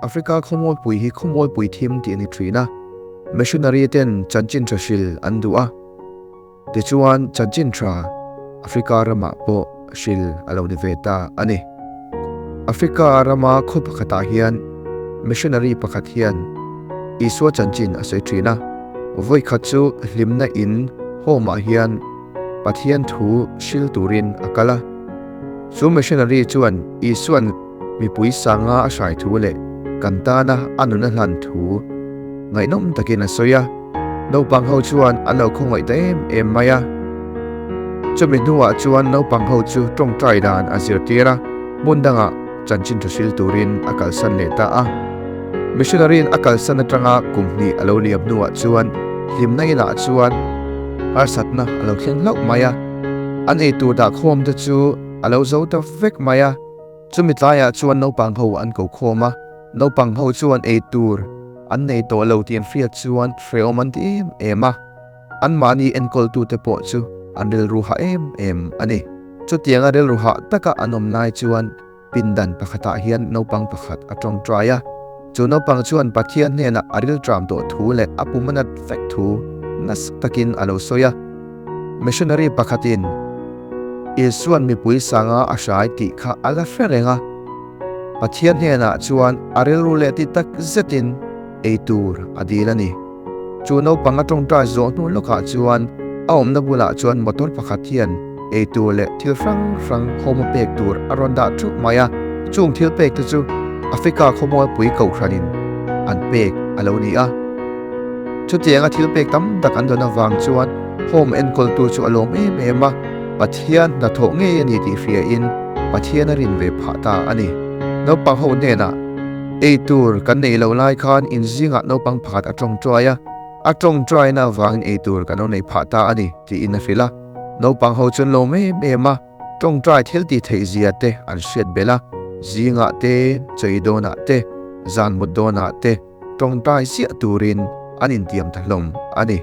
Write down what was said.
Africa khawmualpui hi khawmualpui thim tih a ni thin a, missionary ten chanchin tha hril an duh a. Tichuan chanchin tha Africa ramah pawh hril a lo ni ve ta a ni. Africa rama khaw pakhatah hian missionary pakhat hian Isua chanchin a sawi thin a, vawikhat chu hlimna in home ah hian Pathian thu hril turin a kal a. Chu missionary chuan Isua'n mipui sanga a hrai thu leh kan tana a nun a hlan thu ngaihnawm takin a sawi a. Naupang ho chuan an lo khawngaih ta em em mai a. Chumi hnuah chuan naupang ho chu tawngtai dan a zirtir a, hmun dangah chanchin tha hril turin a kalsan leh ta a. Missionary-in a kalsan atanga kum hnih a lo liam hnuah chuan hlimna inah chuan harsatna a lo thleng hlauh mai a. An eitur dahkhawm te chu a lo zo ta vek mai a. Chumi tlaiah chuan naupang ho an ko khawm a, naupang ho chuan eitur an nei tawh lo tih an hriat chuan hrehawm an ti em em a, anmahni enkawltute pawh chu an rilru hah em em a ni. Chutianga rilru hah taka an awm lai chuan pindan pakhatah hian naupang pakhat a tawngtai a, chu naupang chuan Pathian hnenah a rilṭam tawh thu leh a pum a nat vek thu nasa takin a lo sawi a. Missionary pakhatin Isua'n mipui sanga a hrai tih kha a la hre reng a. Pathian hnenah chuan a rilru leh ti tak zetin ei tur a dil a ni. Chu naupang a tawngtai zawh hnu lawkah chuan a awmna bulah chuan motor pakhat hian ei tur leh thil hrang hrang home a pek tur a rawn dah thup mai a. Chung thil pek te chu Africa khawmualpui kohhranin an pek a lo ni a. Chutianga thil pek tam tak an dawn avang chuan home enkawltu chu a lawm em em a, Pathian hnathawh ngei a ni tih hriain Pathian a rin ve phah ta a ni. Naupang ho hnenah, Ei tur kan neih loh lai khan inzingah naupang pakhat a tawngtai a, a tawngtaina avangin ei tur kan lo neih phah ta a ni, tiin a hrilh a. Naupang ho chu an lawm em em a, tawngtai thil tih theih zia te an hriat belh a, zingah te, chei dawnah te, zan mut dawnah te, Tawngtai ziah turin an intiam ta hlawm a ni.